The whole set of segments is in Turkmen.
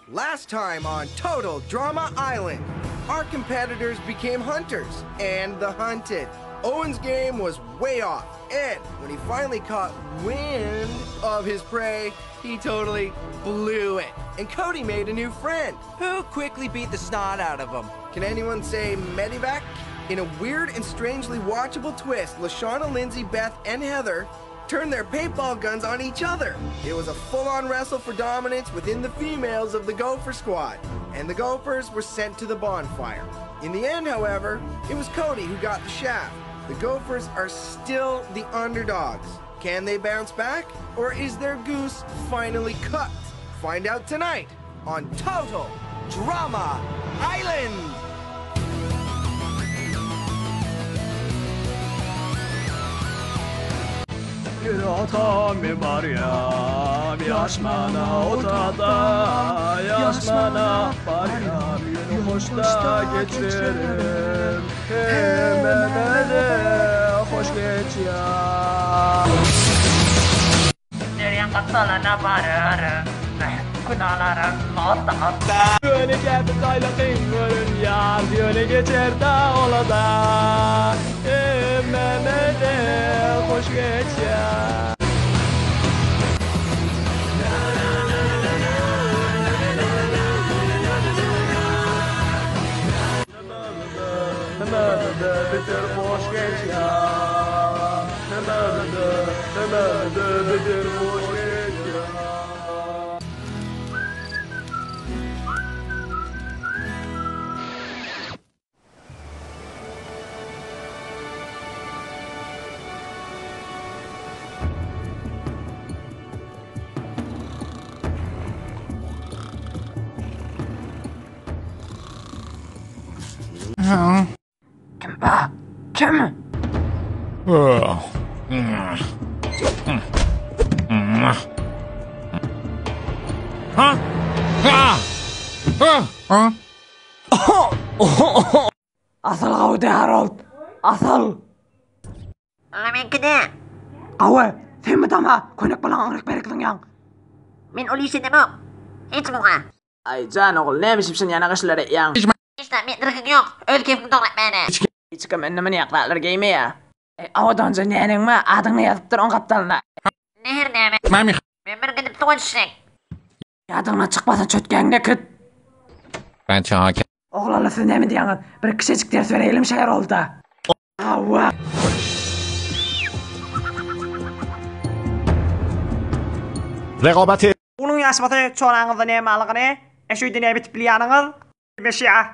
Last time on Total Drama Island, our competitors became hunters and the hunted. Owen's game was way off, and when he finally caught wind of his prey, he totally blew it. And Cody made a new friend, who quickly beat the snot out of him. Can anyone say Medivac? In a weird and strangely watchable twist, Lashana, Lindsay, Beth, and Heather turned their paintball guns on each other. It was a full on wrestle for dominance within the females of the Gopher Squad, and the Gophers were sent to the bonfire. In the end, however, it was Cody who got the shaft. The Gophers are still the underdogs. Can they bounce back, or is their goose finally cooked? Find out tonight on Total Drama Island! Gün atamy barýam Ýaşmana otada Ýaşmana barýam Günü hoşda geçirim Hemmeme-de hoş geçýär. Derýaň gapdalyna bararyn, Günalarym otda. Ýöne käte jaýlakyn görünýär, Ýöne geçer-dä ola-da. Hemmeme-de hoş geçýär. Hemmeme-de beter hoş geçýär. Hemmeme-de, hemmeme-de beter hoş geçýär. Kim ba? Kim? Asyl gawdy Harold. Asyl. Ola meňkide. Gawy, sen mydama könek balaň aňryk berik zyňýaň. Men ol işi edemok. Hiç muňa. Aý, jan ogul, näme şipşin ýanak işler etýäň? Hiç zat, men irkiň ýok. Öz keyfiňi dogry etmäne. Hiç kim indi münýäk zatlar geýmeýär. Eý, owadanja neneňmi, adyňy ýazypdyr oň gapdalyna. Näher näme? Men bir gidip suwa düşsek. Ýadyňdan çykmasyn çötgäňde kit. Oglanlar siz näme diýýäňiz? Bir kiçijik ders bereýlim şäher olda. Hawa. Regabat Unuň ýaşmasy çoraňyzda näme alygyny, eşüýde näme bitip bilýäniňiz? Meşýa.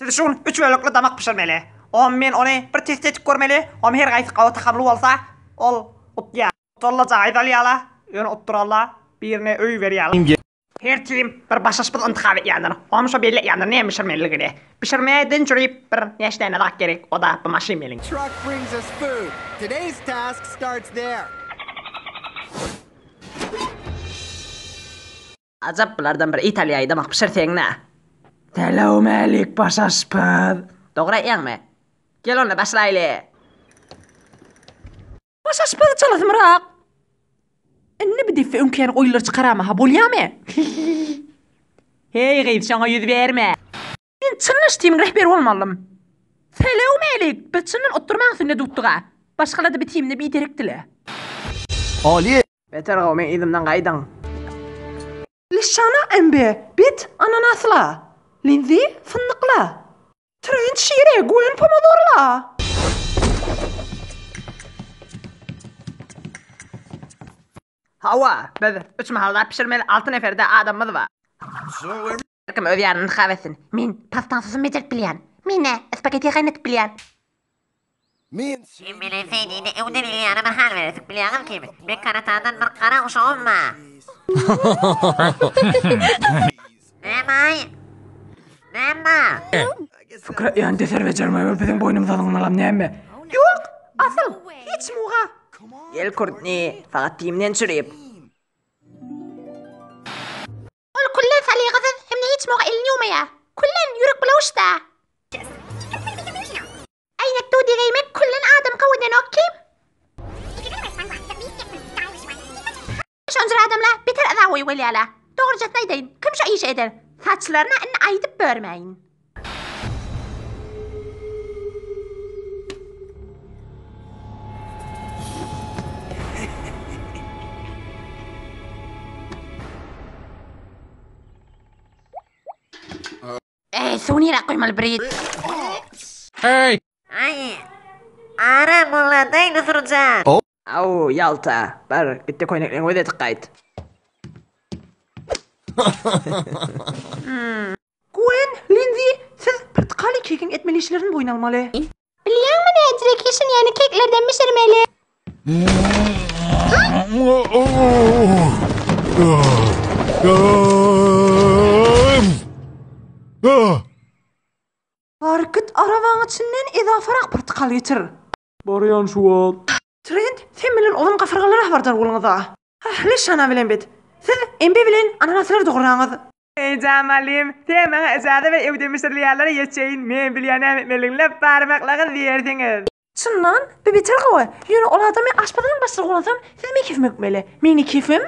Siz şu gün üç bölekli damak bişirmeli. Om men ony bir test etip görmeli, om her gaýsy gawy tagamly bolsa, ol utýar. Utalla jaýyz alýala, ýöne utduralla birine öý berýäler. Her tim bir başaşpyz yntyhap etýändir. Om şo belli etýändir näme bişirmeliligini. Bişirmeden çürip bir näçe däne zat gerek, o-da bu maşyn meniň. Truck brings us food. Today's task starts there. Ajap bulardan bir italýa aýdamak bişirseňdä. Salowmalik baş aşpaz. Dogry aýtýaňmy? Gel onda başlaýly. Baş aşpaz çalasymyrak. Indi bir defe öňki ýaly oýunlar çykarama ha bolýamy? Heý gyz şoňa ýüz berme. Men çyndan şu timiň rehberi bolmalydym. Salowmalik biz çyndan otdurmaň sünnet utdyga. Başgalarda bir timde biderekdile. Beter gowy meň yzymdan gaýdyň. Lişana embe, bet ananasla, Linzi fyndykla, Trent şire, Gwen pomidorla. Hawa, biz üç mahal zat bişirmeli alty neferde adamymyz bar. Her kim öz ýanyny intihap etsin. Men pastany sosun bejerip bilýän. Men-ä spageti gaýnadyp bilýän. Kim bilen seýdini öwden ilýäne bir hal beresik bilýäňiz kim? Men Karatadan bir gara uşagym bar. Näme-aý? Näme? Pikir etýän deser bejermegi biziň boýnumyza zyňmalam näme? Ýok, asyl, hiç muga. Gel Kurtni, sagat timden çürüp. Ol küllen salygasyz hem-de hiç muga elini ýuwmaýar. Küllen ýürek bulawuşda. Äýnek dudy geýmek küllen adam gowy edenok kim? Şonjur adamla beter yza goýup gelýärler. Dogrujasyny aýdaýyn, kim şu işi eder? Saçlaryna indi aýdyp börmäýin. Eý, suw nirä goýmaly bir Hey! Aý, aram boladaý Nusurjan. Aw, ýalta, bar, git-de köýnekleňi öz edip gaýt. Gwen, Linzi, siz pyrtykaly kekiň etmeli işlerini boýun almaly. Bilýäňmi näjirek işinýäni keklerden bişirmeli? Bar git arabaň içinden ezafarak pyrtykal getir. Barýan şu wagt. Trent, sen bilen ozan gafyrgalara habardar boluňyza. Hah, Leşana bilen bet. Siz embe bilen ananaslary dograňyz. Eý Jamalym, sen maňa yjaza ber öwde müsürliýanlara ýetjeýin, men bilýän näme etmelidigini lap barmaklaňyz diýersiňiz. Çyndan, bu beter gowy. Ýöne ol adam men aşpazanyň başlygy bolansam, siz meň kefime gitmeli. Meň ne kefim?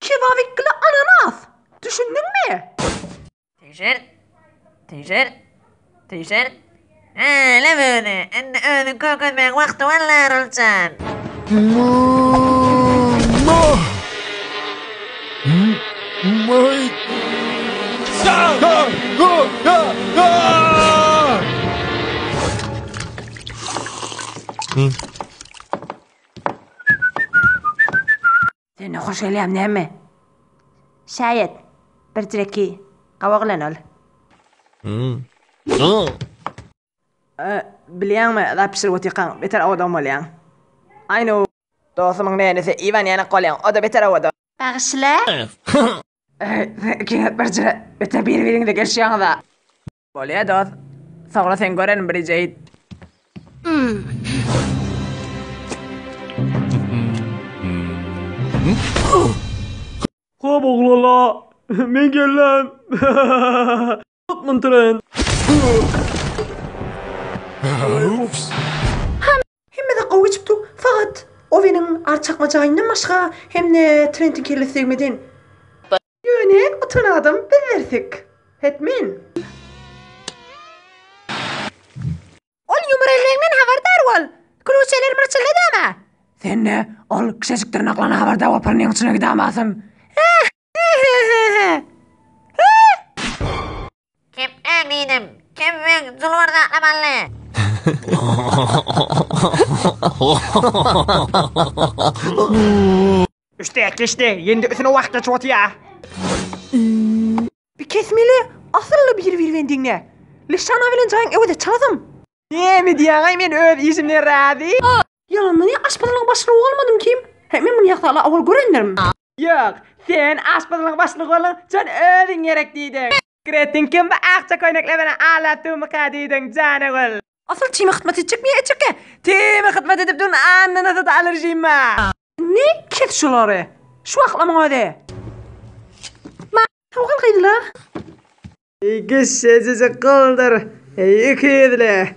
Kebabikli ananas! Düşündiňmi? Tişert, tişert, tişert. Hä, özi, indi özüň kökezmegiň wagty boldy, Ruljan. Sende hoş gelýäm näme? Şaýat, bir jireki gawak bilen ol. Bilýäňmi, zat bişirip otyrkaň, beter owadan bolýaň. I know. Dostumyň nänesi Iwan ýanak bolýaň, o-da beter owadan. Bagyşla. Ikiňiz bir jire beter biri-biriňize gelişýäňiz-a. Bolýa dost. Soňra seni görerin Bridjeýt. Hop oglanlar, men geldim. Tutmun tren. Hemme-de gowy geçipdi. Fakat Oweniň ar çakma jaýyndan başga hem-de Trentiň kellesi degmeden. Ýöne utan adam bizlersik. Het men. Ol ýumrellegiňden habardar bol. Kluçeler myrçylladama. Sen-de ol kişejik dyrnaklaryna habardar bol pyrnyň içine gidamasyn. Kepbäň diýdim. Kepbäň julbar zatlamaly. Üçde geçdi, ýende üstüne wagt geçip otýa. Bir kesmeli, asylly bir-bir diňle. Lişana bilen jaýyň öwezi çalasym. Näme diýýäňaý men öz işimden razy. Ýalandan ýa aşpazlygyň başlygy bolmadym kim? He men muny ýasala owal görendirin. Ýok, sen aşpazlygyň başlygy bolduň, jan özüň gerek diýdiň. Pikir etdiň kim bu akja köýnekli bilen aldap durmyka diýdiň janagül. Asyl time hyzmat etjekmi ýa etjekkä? Time hyzmat edip durun ananasy-da alerjim bar. Indi kes şulary. Şu wagtlamyň özi. Sag bol gyzlar. Eý gişejejik gyldyr. Eý ikiýüzli.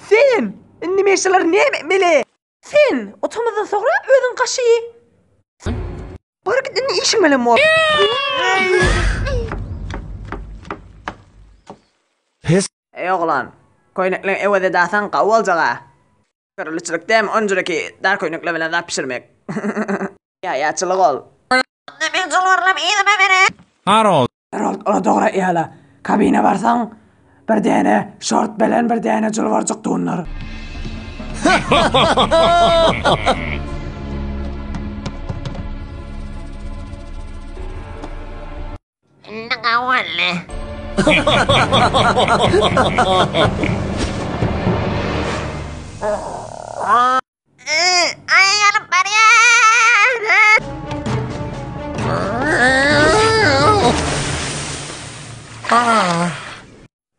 Sen! Indi men şulary näme etmeli? Sen, otamyzdan soňra özüň gaşy. Bar git indi işiň bilen bol. Pes. Eý oglan, köýnekleň öwez edasaň gawy boljag-a. Göreliçilik dämi onjureki dar köýnekler bilen zat bişirmek. Ýaýaçylyk ol. Onda men jolbarlap yzyma beren. Harold. Harold ola dogry aýýala. Kabina barsaň bir däne şort bilen bir däne julbarjyk dundyr. Indi gawy boldy. Aý ýanyp barýar.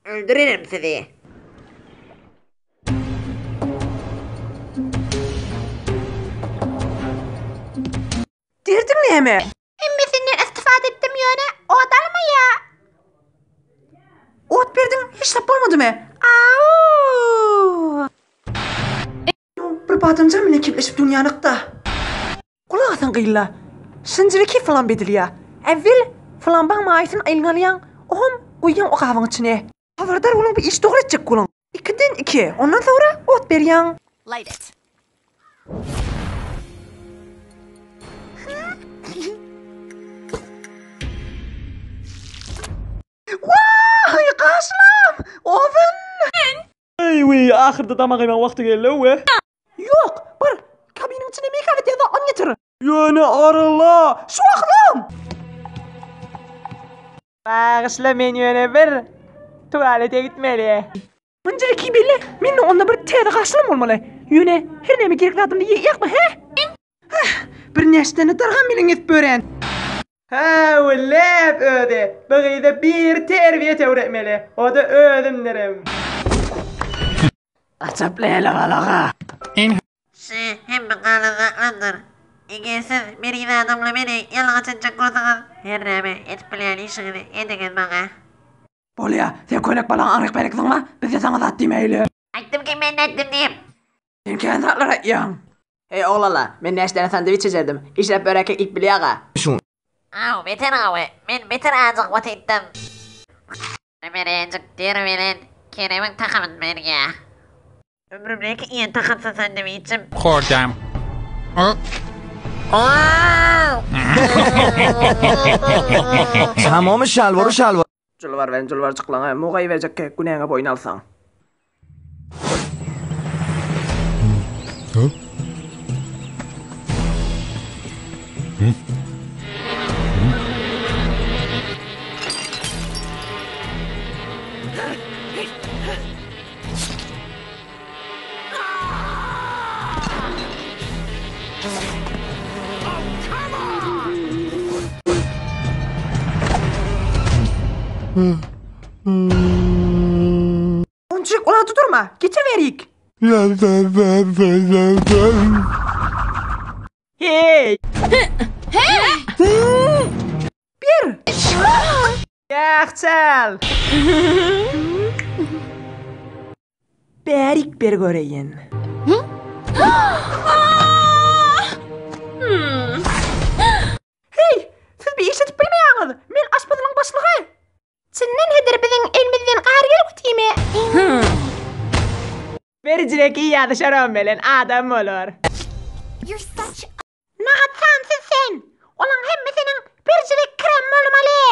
Öldürerim sizi. Derdiň näme? Hemmesinden istifada etdim ýöne ot almaýa. Ot berdiň hiç zat bolmadymy? Au! Bir badamjan bilen kepleşip dünýanykda. Gulak asyň gylla. Şinjireki flamb edilýär. Äwwel flambaň maýasyny eliňe alýaň, oňam guýýaň o gabyň içine. Habardar boluň bu işi dogry etjek boluň. Ikiden iki, ondan soňra ot berýäň. Light it. Waý, gaşlam! Owen! Eý wiý, ahyrda damak iýmegiň wagty geldi-ow. Ýok, bar, kabiniň içinde make-up edýän zatlaryny getir. Ýöne arala! Şu wagtam! Bagyşla, men ýöne bir tualete gitmeli. Munjylyky belle, mende onda bir täze gaşlam bolmaly. Ýöne her näme gerek zadymy ýakma, hä? Hah, bir näçdeni dargam bilen gezip bören. Hä, wellep özi, bu gyza bir terbiýe öwretmeli, o-da özümdirim. Ajap Leýla balaga. Şu hemme galan zatlardyr. Eger siz meriz adamly meni ýalňyş etjek bolsaňyz, her näme edip bilýän işiňizi ediňiz maňa. Bolýa, sen köýnek balaň aňryk bärik zyňma, bizde saňa zat diýmäýli. Aýtdym ki men nätdim diýip. Sen kän zatlar aýtýaň. Heý oglanlar, men näçe däne sandwiç jejerdim. Işläp böräke iýip bilýäga. Aw, beter gowy. Men beter ajygyp otytdym. Ömerenjik der bilen Keremiň takamyny berýä. Ömrümdäki iýen takamsyz sandwiçim. Kordam. تمام شلوار و شلوار Julbar bilen julbarjyklaňa mugaý berjek günäňe boýun alsaň. Onjyk ulady durma, geçiberik. Heý! Bir! Ýahçal! Bärik bir göreýin. Heý, siz bir iş edip bilmeýäňiz. Men aşpazlaryň başlygy. Çyndan hedir biziň elimizden gar gelip otyrmy? Berijilek ýazyşaram bilen adam bolar. You're such a Nagat sansyz sen! Olaň hemmesiniň birjik krem bolmaly!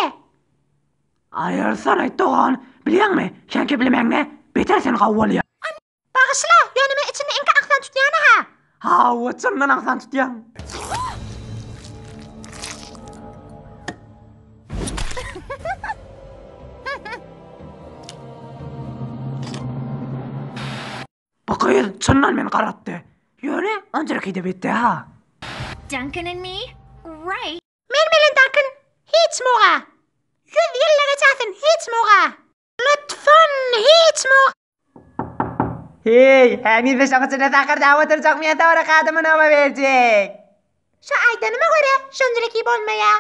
Aýyrsana dogan, bilýäňmi, sen geplemäňde beter sen gawy bolýa. Bagyşla, ýöne men içinde iňki aksan tutýan-ha. Hawa, çyndan aksan tutýaň. Bu gyz çyndan meni garatdy. Ýöne onjyrky-da betdi-ha. Duncan and me? Right. Men bilen Duncan hiç muga. Ýüz ýylla geçäsin hiç muga. Lütfen hiç muga. Heý, heniz-de şoň içinde sakyrdap oturjak men soňra kadymy noma berjek. Şu aýdanyma görä şonjyrky bolmaýa.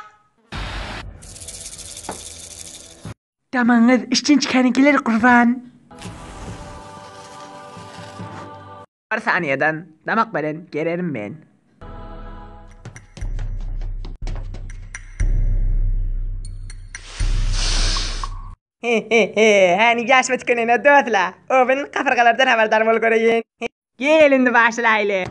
Damagyňyz içden çykanyňkylar gurban. Bir saniýadan damak bilen gelerin men. He-he-he, häni ýaşma tükenene dostla. Owen gapyrgalardan habardar bol göreýin. Gel indi başlaýly.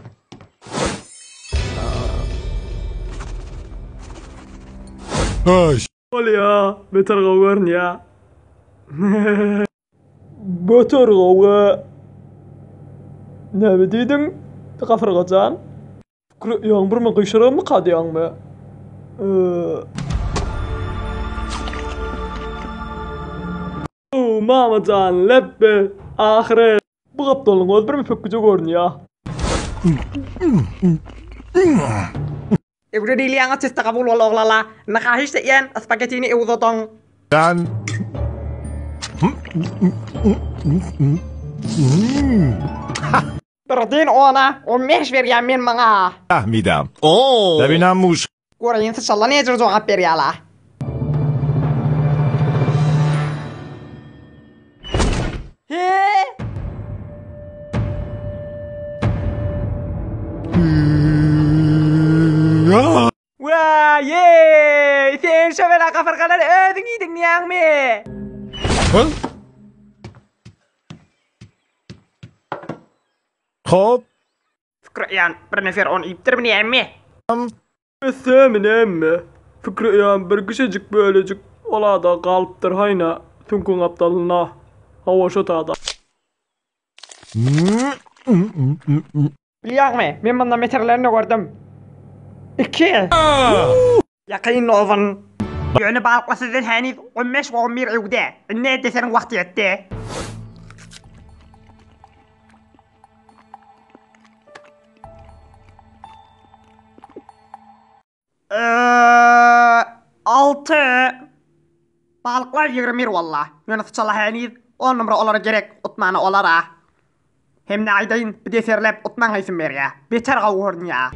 Bolýa, beter gowy görünýä. Beter gowy. Näme diýdiň, gapyrga jan? Pikir edýäň, bir men gyşaramyka diýýäňmi? Ow, mama jan, lepbe, ahyry. Bu gapdalyň özi birme pökgüje görünýä. Öwre diýilýäňiz teste kabul bol oglala. Indi haýyşt etýän spagetini uzadyň. Dan. Birden ona 15 berýän men maňa. فهمیدم. ببینم موش Göreýin syçanlar näjür jogap berýärler. He? Waý-eý! Sen şo bela gapyrgalary özüň iýdiň diýýäňmi? Hop. Fikri bir nefer ony iýipdirmi näme? Össemi näme? Fikri bir kişijik bölejik ola-da galypdyr haýna süňküň gapdalynda. Hawa şo tada. Bilýäňmi, men mundan beterlerini gördüm. Iki. Ýakyn owan. Ýöne balyklar sizden heniz on beş we on bir öwde. Indi deseriň wagty ýetdi. 6 Balyklar 21 walla. Ýöne syçanlar heniz 10 numara olara gerek, utmana olara. Hem-de aýdaýyn, bu deserlep utmaň eýsim berýä. Beter gowy görünýä.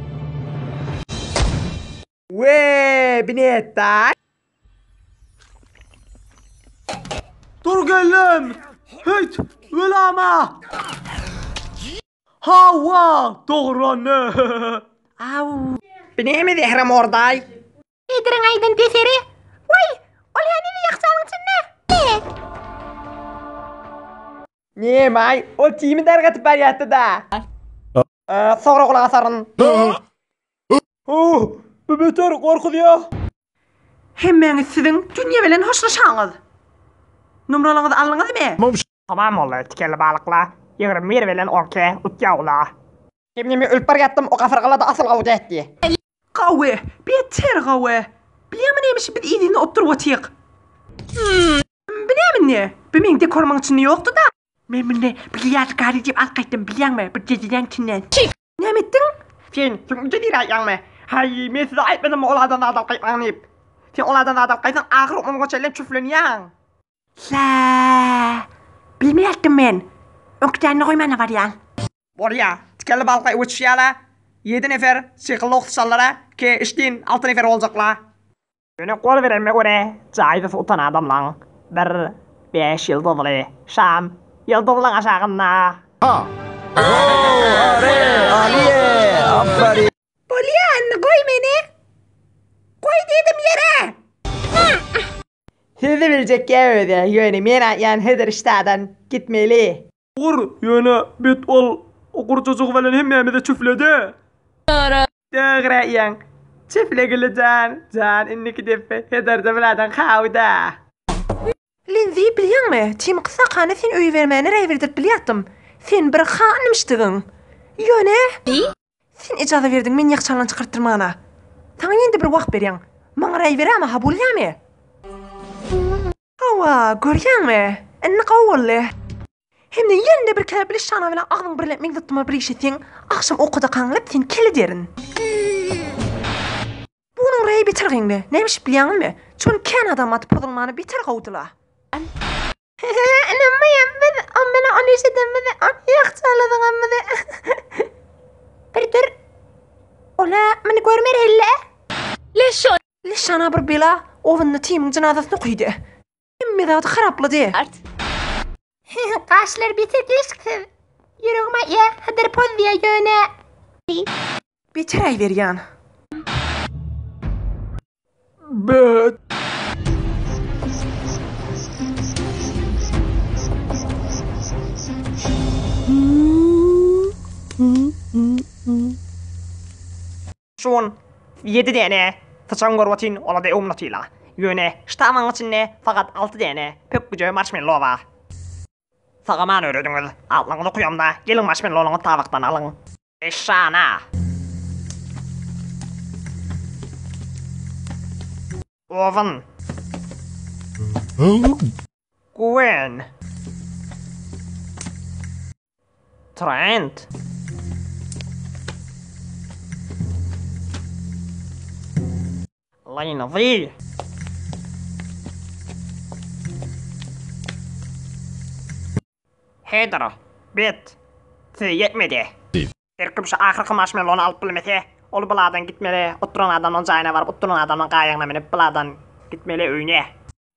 We, binetda. Dur geldim. Heyt, welama. Hawa, dogry Aw. Bu näme zährem ordaý? Ediriň aýdan peseri. Waý, ol heniz ýakjanyň içinde. Näme-aý, ol timi dargatyp barýardy-da. Soňra gulak asaryn. Oh, bu beter gorkuzýa. Hemmäňiz siziň dünýe bilen hoşlaşaňyz. Numralaryňyzy aldyňyzmy? Tamam boldy, tikenli balykla, 21 bilen onki utýa ula. Hemneme ölüp barýatdym, o gafyrgala-da asyl gowy dätdi. Gowy, beter gowy. Bilýäňmi nemişi biz yzyna otduryp otyk. Bu näme indi? Bu meň dekorymyň içinde ýokdy-da. Men muny bir ýadygärlik diýip alyp gaýtdym, bilýäňmi, bir jedileň içinden. Näme etdiň? Sen, sen uja diri aýtýaňmy? Haý, men size aýtmadymmy ol adam zat alyp gaýtmaň diýip. Sen ol adam zat alyp gaýtsaň, ahyry oňa çenlem çüflenýäň. Hä, bilmeýärdim men. Öňküdänini goýmana barýan. Bolýa, tikenli balka öçýäla, ýedi nefer, şekilli oksyşanlara, ke işdin, alty nefer boljakla. Ýöne gol berenime görä, jaýda utan adamlaň bir bäş ýyldyzly şam ýyldyzlaň aşagynda. Bolýa, indi goý meni. Goý diýdim ýere! Sizi biljek özi, ýöne men aýtýan Hydyr ştadan gitmeli. Gur, ýöne bet ol gurjajygy bilen hemmämize çüfledi. Dogry aýtýaň. Çüflegili jan, jan indiki depe Hydyrda biladan kawda. Linzi, bilýäňmi, Tim kyssakany sen öýe bermäne raý berdirip bilýärdim. Sen bir hanymşdygyň. Ýöne. Sen ejaza berdiň meni ýakçandan çykartdyrmana. Saňa ýene-de bir wagt berýän. Maňa raý beräme, ha bolýamy? Hawa, görýäňmi? Indi gowy boldy. Hem-de ýene-de bir käbir şana bilen agzyň birläp meňzetdime bir iş etseň, agşam ukuda kaňlyp seni kel ederin. Bunuň raýy beter gyňdy. Näme işip bilýäňizmi? Çün kän adam atyp pozulmany beter gowdy-la. Ynanmaýan biz, o meni ony eşiden bizi, ony ýahjaladyňam bizi. Bir dur. Ola muny görmer helle. Leşana bir bela owunda Timiň jynazasyny okydy. Hemme zady haraplady. Gaşlar beter gelşiksiz. Ýüregim aýýa, Hydyr pozýa ýöne. Beter aýberýän. Bet. Şun ýedi däne syçan görüp otyryn, ola-da öwünip otyrlar. Ýöne ştabyň içinde fakat alty däne pökgüje marşmello bar. Sag-aman örediňiz. Atlaryňyzy okuýamda, geliň marşmellolaryňyzy tabakdan alyň. Eşşana! Owen. Gwen. Trent. Lindsay. Heýdar, bet, size ýetmedi. Her kim şu ahyrky marşmellony alyp bilmese, ol buladan gitmeli, utduran adamlaryň jaýyna baryp, utduran adamlaryň gaýygyna münüp, buladan gitmeli öýüne.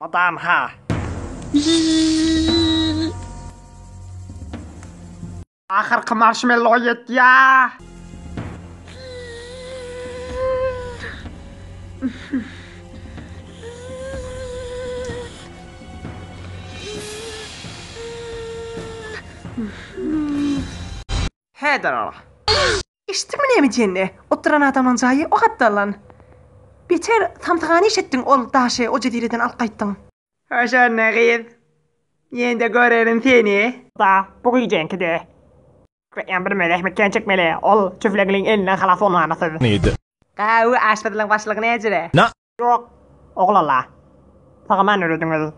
Mydam ha. Ahyrky marşmello ýetýä. Häzir ala. Eşitdiňmi näme diýenini? Oturan adamlaň jaýy o gapdaldan. Beter samsygany eşitdiň ol daşy o jezireden alyp gaýtdyň. Hoşanna gyz. Ýene-de görerin seni. Da, bu gijeňkidi. Ýa bir zähmet kän çekmeli. Ol çüflegliň elinden halas bolmana siz. Nid. Gawy aşpezligiň başlygy näjire? Na. Ýok, oglanlar. Sagaman ýörediňiz.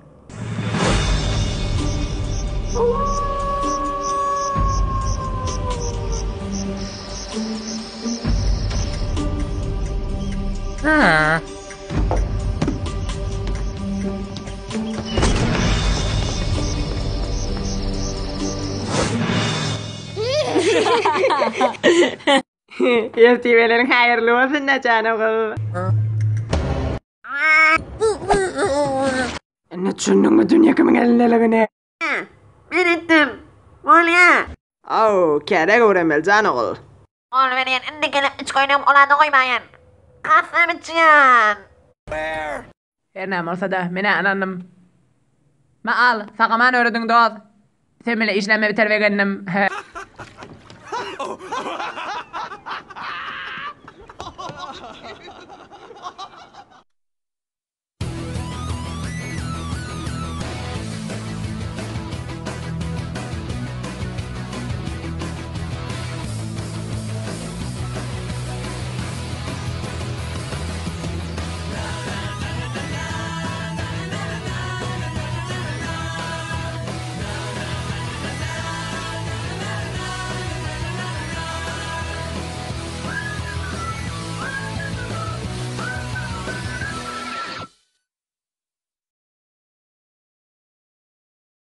Ertebeleriň haýyrly bolsun Näjan ogul. Indi düşündiňmi dünýe kimiň elindeligini? Men etdim. Bolýa. Aw, käre öwrenmeli jan ogul. Ol welin indi gelip üç köýnegimi olada goýmaýyn. Kasam içýän. Her näme bolsa-da, men-ä ynandym. Ma al, sag-aman öwrediň dost. Sen bile işlänme biter begendim.